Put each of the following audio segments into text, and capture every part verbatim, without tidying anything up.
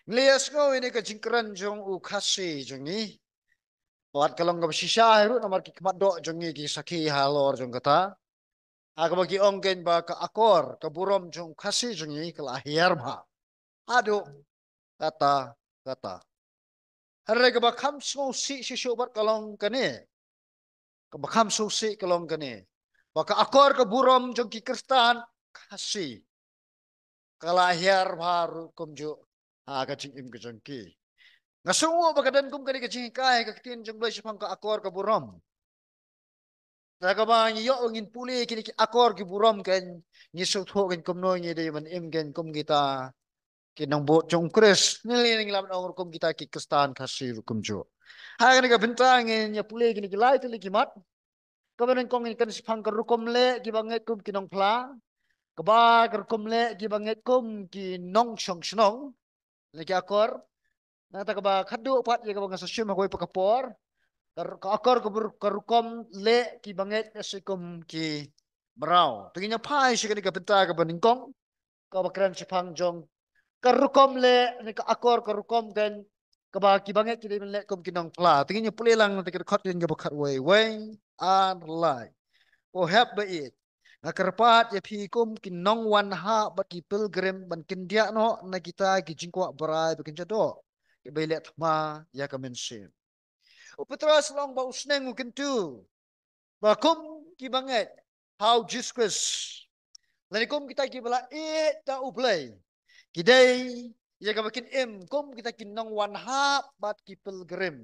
Ngi la ïohsngew ïa kane ka jingkren jong u Khasi jong ngi. Wat ka long kaba shisha hi ruh namar ki khmat doh jong ngi ki sakhi halor jong kata. Ha kaba ki ong kein ba ka akor ka burom jong u Khasi jong ngi ka la hiar bha haduh katta katta. Hynrei kaba kham sngewsih shisha bad ka long kane. Kaba kham sngewsih ka long kane, ba ka akor ka burom jong ki Khristan Khasi ka la hiar bha ruh kumjuh ha ka jingim ka jong ki. Nga sngew ba ka don kum kane ka jinghikai ha ka Ktien jong U Blei shaphang ka akor ka burom. Te kaba ngi ïoh ngin pule kine ki akor ki burom kein, ngi sngewthuh kein kumno ngi dei ban im kein kum kita ki nongbud jong U Khrist. Ngi la ong ruh kum kita ki Khristan Khasi ruh kumjuh. Ha kane ka bynta ngin ïa pule kine ki lai tylli ki mat. Kaba nyngkong ngin kren shaphang ka rukom leh kiba ngeit kum ki nongphla. Kaba ka rukom leh kiba ngeit kum ki nongshong shnong. Lane ki akor. Nangta kaba khadduh pat ïa kaba nga sa shim ha kawei pat ka por, ka, ka akor ka bur-, ka rukom leh kiba ngeit lehse kum ki mraw. Te ngin ïa phai sha kane ka bynta kaba nyngkong, kaba kren shaphang jong ka rukom leh ne ka akor ka rukom kein kaba kiba ngeit ki dei ban leh kum ki nongphla. Te ngin ïa pule lang na ka dkhot kaba khatwei, wei ar lai. Ko hep ba ïeit, nga kyrpad ïa phi kum ki nongwan hap bad ki pilgrim ban kyndiah noh na kita ki jingkwah brai ba kynja doh, kiba ïaleh thma ïa ka mynsiem. U Petros la ong ba u sneng u kyntu ba kum kiba ngeit ha U Jisu Khrist, lane kum kita kiba la ïeit da U Blei, ki dei ïa kaba kin im kum kita ki nongwan hap bad ki pilgrim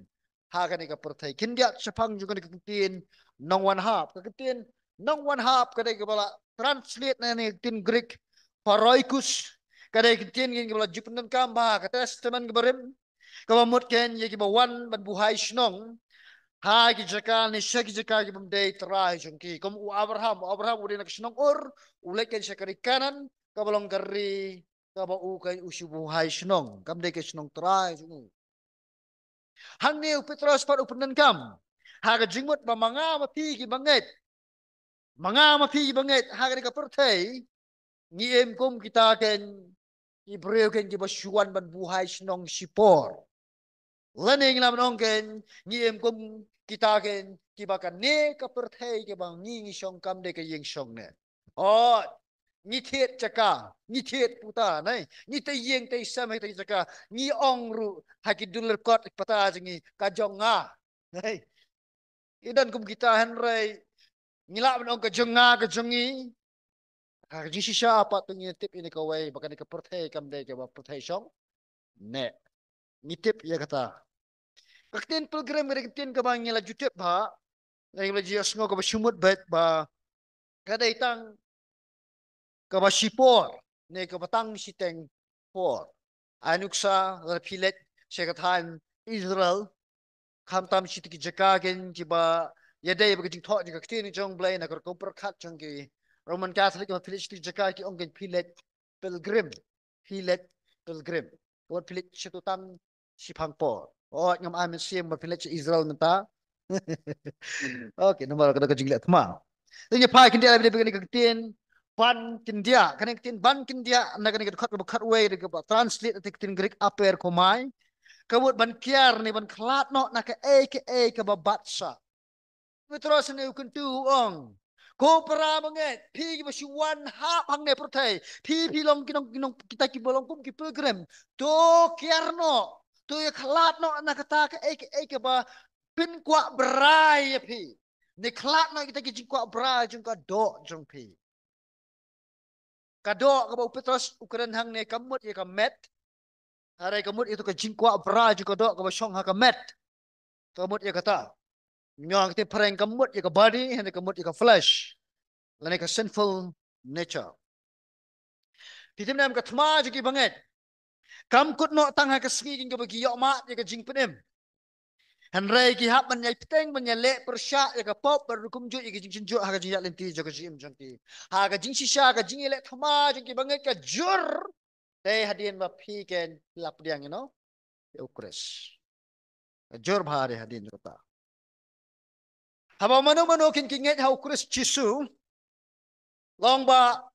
ha kane ka pyrthei. Kyndiah shaphang jong kane ka ktien nongwan hap. Ka ktien nongwan hap ka dei kaba la translate na kane ka ktien Greek paroikos. Ka dei ka ktien kaba la ju pyndonkam ha ka Testament kaba rim, kaba mut kein ïa kiba wan ban buhai shnong ha ki jaka ne sha ki jaka kiba ym dei trai jong ki. Kum u Abraham, u Abraham u dei na ka shnong Ur, u leit kein sha ka ri Kanaan, kaba long ka ri kaba u kein u shu buhai shnong, kam dei ka shnong trai jong u. Hangne u Petros pat u pyndonkam ha ka jingmut ba ma nga ma phi kiba ngeit, ma nga ma phi kiba ngeit ha kane ka pyrthei, ngi im kum kita kein ki briew kein kiba shu wan ban buhai shnong shipor. Lane ngi lah ban ong kein ngi im kum kita kein kiba kane ka pyrthei kaba ngi ngi shong kam dei ka ïing shong ne. Oh, ngi thied jaka, ngi thied puta, nai, ngi tei ïing tei sem, tei jaka, ngi ong ruh ha ki dulryngkot pata jong ngi ka jong nga. Nai. Ngi don kum kita hynrei ngi lah ban ong ka jong nga ka jong ngi. Ha ka jingshisha pat to ngin tip ïa kawei ba kane ka pyrthei kam dei kaba pyrthei shong ne. Ngi tip ïa kata. Ka ktien pilgrim ka dei ka ktien kaba ngi la ju tip bha, ngi la ju ïohsngew kaba shu mut beit ba ka dei tang kaba shipor ne kaba tang shiteng por. Ai nuksa lada phi leit sha ka thaiñ Israel, khamtam shiteng ki jaka kein kiba ïadei bad ka jingthoh jong ka ktien jong U Blei na ka rukom pyrkhat jong ki Roman Catholic, ba phi leit shiteng ki jaka ki ong kein phi leit pilgrim, phi leit pilgrim. Ka wad phi leit sha tu tang shiphang por. Oh, ngam ai mynsiem ba phi leit sha Israel mynta. Okay, namar ka da ka jingleh thma. Te ngi phai khyndiat lada phi leit ka ktien ban kyndiah. Kane ka ktien ban kyndiah na kane ka dkhot kaba khatwei dei kaba translate na ka ktien Greek aperkomai. Ka mut ban kiar ne ban khlad noh na kaei kaei kaba bat sah. Petros ne u kyntu u ong, ko para bangeit, phi kiba shu wan hap hangne pyrthei, phi phi long ki nong, ki nong, kita kiba long kum ki pilgrim. To kiar noh, to ïa khlad noh na kata kaei kaei kaba pynkwah brai ïa phi, ne khlad noh kita ki jingkwah brai jong ka doh jong phi. Ka doh kaba u Petros u kren hangne kam mut ïa ka met. Hynrei ka mut ïa tu ka jingkwah brai jong ka doh kaba shong ha ka met. Ka mut ïa kata. Ñiong ka ktien phareng ka mut ïa ka body, hynrei ka mut ïa ka flesh, lane ka sinful nature. Phi tip ne em, ka thma jong ki bangeit kam kut noh tang ha ka sngi kaba ki ïoh mad ïa ka jingpynim. Hynrei ki hap ban ïai bteng, ban ïaleh pyrshah ïa ka pop bad ruh kumjuh ïa ka jingsynjuh ha ka jingïaid lynti jong ka jingim jong ki. Ha ka jingshisha ka jingïaleh thma jong ki bangeit ka jur. Te hadien ba phi kein la pdiang ïa u Khrist, ka jur bha re hadien jong kata. Haba mano mano kin ki ngeit ha u Khrist Jisu, long ba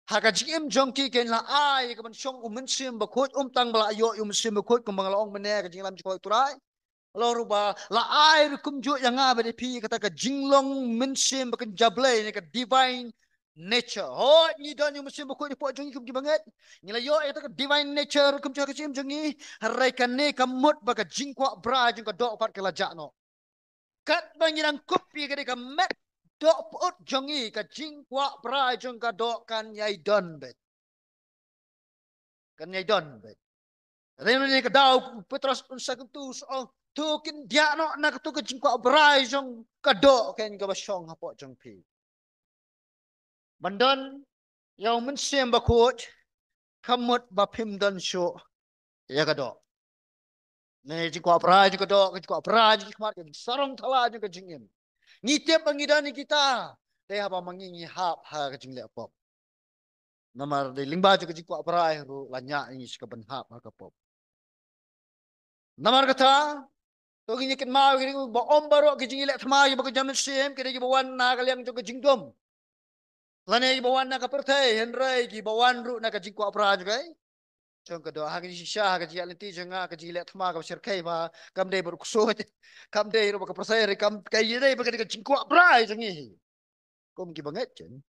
Ha ka jingim jong ki keiñ la ai ka ban shong u Mynsiem Bakhuid, ym tang ba la ïoh u Mynsiem Bakhuid kumba nga la ong mynne ka jingïalam jong ka Trai. Halor ba la ai ruh kumjuh ïa nga bad ïa phi kata ka jinglong mynsiem ba kynja Blei ne ka divine nature. Hooid ngi don ïa u Mynsiem Bakhuid hapoh jong ngi kum ki bangeit. Ngi la ïoh ïa kata ka divine nature kumjuh ha ka jingim jong ngi. Hynrei kane ka mut ba ka jingkwah brai jong ka doh pat ka la jah noh. Katba ngi dang kup ïa ka dei ka met doh pyut jong ngi, ka jingkwah brai jong ka doh kan ïai don beit. Kan ïai don beit. Hynrei ka daw u Petros un sa kyntu sa ong, to khyndiat noh na kato ka jingkwah brai jong ka doh keiñ kaba shong hapoh jong phi. Ban don ïa u Mynsiem Bakhuid ka mut ba phim don shuh ïa ka doh. Ne jingkwah brai jong ka doh, ka jingkwah brai jong ki khmat, ka jingsarong thala jong ka jingim. Ngi tip ba ngi don ïa kita, te haba ma ngi ngi hap ha ka jingleh pop. Namar dei lyngba jong ka jingkwah brai ruh la ñiah ïa ngi sha ka ban hap ha ka pop. Namar kata, to ngin ïa kynmaw ïa ki ba ym baroh ki jingïaleh thma kiba kynja mynsiem ki dei kiba wan na ka liang jong ka jingdum. Lane kiba wan na ka pyrthei, hynrei kiba wan ruh na ka jingkwah brai jong ka, jong ka doh. Ha ka jingshisha, ha ka jingïaid lynti jong nga, ka jingïaleh thma kaba shyrkhei ba kam dei baroh ksuid, kam dei ruh ba ka pyrthei, hynrei kam, ka ïa dei ba ka dei ka jingkwah brai jong ngi. Kum ki bangeit keiñ.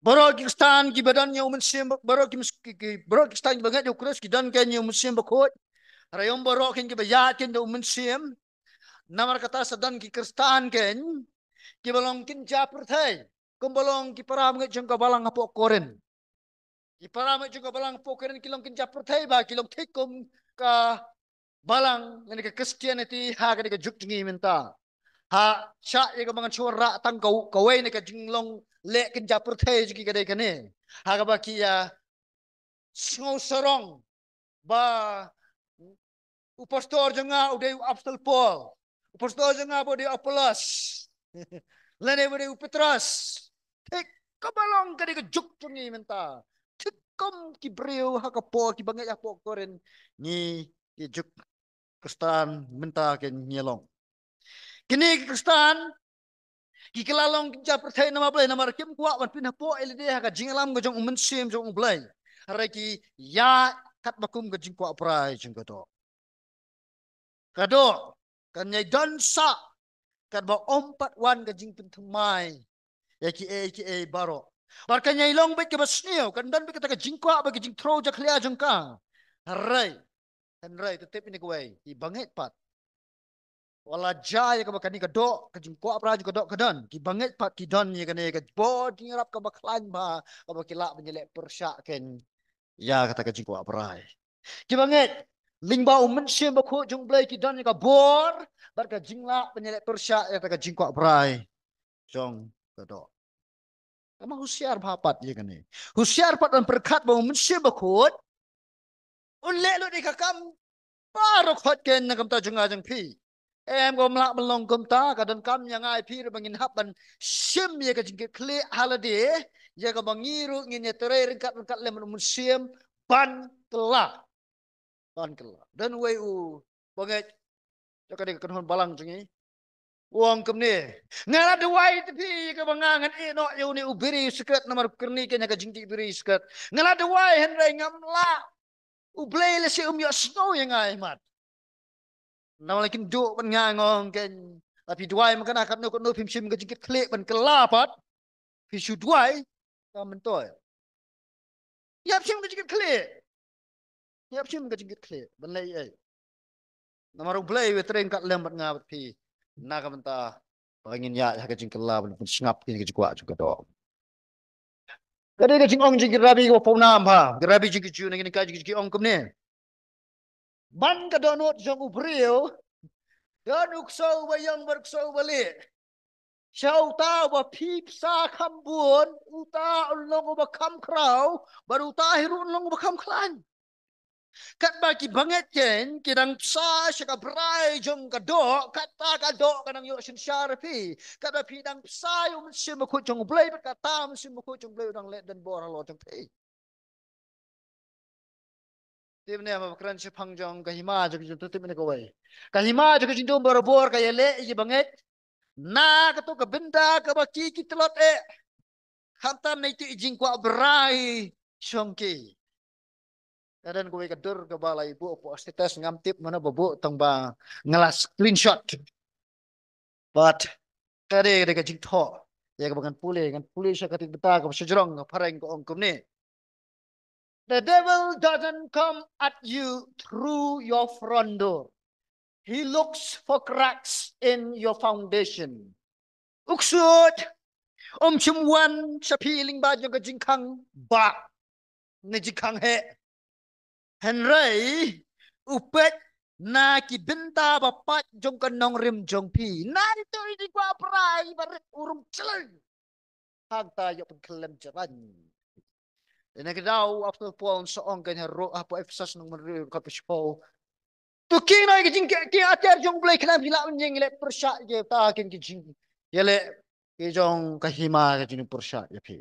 Baroh ki Khristan kiba don ïa u Mynsiem, baroh ki, ki, ki, baroh ki Khristan kiba ngeit ïa u Khrist ki don keiñ ïa u Mynsiem Bakhuid. Hynrei ym baroh keiñ kiba ïaid keiñ da u Mynsiem. Namar kata sa don ki Khristan keiñ kiba long kynja pyrthei, kumba long ki para bangeit jong ka balang hapoh Korinth. Ki para bangeit jong ka balang hapoh Korinth ki long kynja pyrthei ba ki long thik kum ka balang, lane ka Christianity ha kane ka juk jong ngi mynta. Ha, shah ïa kaba ngan shu wanrah tang ka, kawei na ka jinglong leh kynja pyrthei jong ki ka dei kane. Ha kaba ki ïa sngew sarong ba u pastor jong nga u dei u Apostol Paul, u pastor jong nga ba u dei u Apollos, lane ba u dei u Petros. Thik kaba long ka dei ka juk jong ngi mynta. Thik kum ki briew ha ka por, ki bangeit hapoh Korinth, ngi ki juk Khristan mynta keiñ ngi long. Kine ki Khristan ki kylla long kynja pyrthei namar balei? Namar kim kwah ban pynhapoh ïa lade ha ka jingïalam ka jong u Mynsiem jong u Blei. Hynrei ki ïaid katba kum ka jingkwah brai jong ka doh. Ka doh kan ïai don sah katba ym pat wan ka jingpynthymmai ïa kiei kiei baroh. Bad kan ïai long beit kaba sniew, kan don beit kata ka jingkwah bad ka jingthro jakhlia jong ka. Hynrei, hynrei to tip ïa kane kawei, ki bangeit pat, wat la jia ïa kaba kane ka doh, ka jingkwah brai jong ka doh ka don, ki bangeit pat ki don ïa kane ka bor jingïarap kaba khlaiñ bha, kaba ki lah ban ïaleh pyrshah keiñ ïa kata ka jingkwah brai. Ki bangeit, lyngba u Mynsiem Bakhuid jong u Blei ki don ïa ka bor bad ka jinglah ban ïaleh pyrshah ïa kata ka jingkwah brai jong ka doh. Kaba husiar bha pat ïa kane. Husiar pat ban pyrkhat ba u Mynsiem Bakhuid un leh lut ïa ka kam baroh khoit keiñ na ka bynta jong nga jong phi. Em, kam lah ban long kumta, ka donkam ïa nga ïa phi ruh ba ngin hap ban shim ïa ka jingkitkhlieh ha lade, ïa kaba ngi ruh ngin ïatrei ryngkat ryngkat lem bad u Mynsiem ban kylla. Ban kylla. Don uwei u bangeit jong kane ka kynhun balang jong ngi u ong kumne: Nga la duwai ïa phi kaba nga ngan ïeh noh ïa une u biri sikret, namar u kyrni keiñ ha ka jingdih biri sikret. Nga la duwai hynrei ngam lah. U Blei lehse um ïohsngew ïa nga, imat. Namar la kim duh ban nga, nga ong keiñ, la phi duwai man kane, katno katno phim shim ka jingkitkhlieh ban kylla pat. Phi shu duwai ka myntoi. Ïap shim ka jingkitkhlieh. Ïap shim ka jingkitkhlieh ban leh ei. Namar u Blei u ïatrei ryngkat lem bad nga bad phi na ka bynta ba ngin ïaid ha ka jingkylla ban pynsngap ïa ka jingkwah jong ka doh. Ka dei ka jingong jong ki rabbi kiba pawnam bha, ki rabbi jong ki Jiw, na kine ki, ki ong kumne: Ban ka dohnud jong u briew don u ksew uba ïong bad u ksew uba lieh. Sha uta uba phi bsa kham bun, uta un long uba kham khraw, bad uta hi ruh un long uba kham khlaiñ. Katba ki bangeit keiñ ki dang bsa sha ka brai jong ka doh, kata ka doh ka nang ïoh synshar ïa phi. Katba phi dang bsa ïa u Mynsiem Bakhuid jong u Blei, bad kata u Mynsiem Bakhuid jong u Blei u dang leh don bor halor jong phi. Tip ne em, ba kren shaphang jong ka hima jong ka jingdum, tip ne kawei. Ka hima jong ka jingdum barabor ka ïaleh ïa ki bangeit na kato ka bynta kaba ki, ki tlot eh. Khamtam na itu i jingkwah brai shong ki. Ka don kawei ka dur kaba la i buh hapoh status, ngam tip mano ba buh, tang ba nga la screenshot. But ka dei, ka dei ka jingthoh ïa kaba ngan pule, ngan pule sha ka bynta kaba shajrong, ka phareng ka ong kumne. The devil doesn't come at you through your front door. He looks for cracks in your foundation. U ksuid um shym wan sha phi lyngba jong ka jingkhang bah ne jingkhang heh. Hynrei u peit na ki bynta ba pait jong ka nongrim jong phi. Na itu i jingkwah brai ba rit u rung chleng. Hangta ïoh pynkhyllem jrang. Ïa kane ka daw u Apostol Paul u sa ong kane ruh hapoh Ephesus lynnong hynriew dkhot ba shiphew. To khie noh ïa ka jing, ka, ka atiar jong U Blei khnang phi lah ban ïeng leh pyrshah ïa kita ki jing, ïa leh ki jong ka hima ka jingpyrshah ïa phi.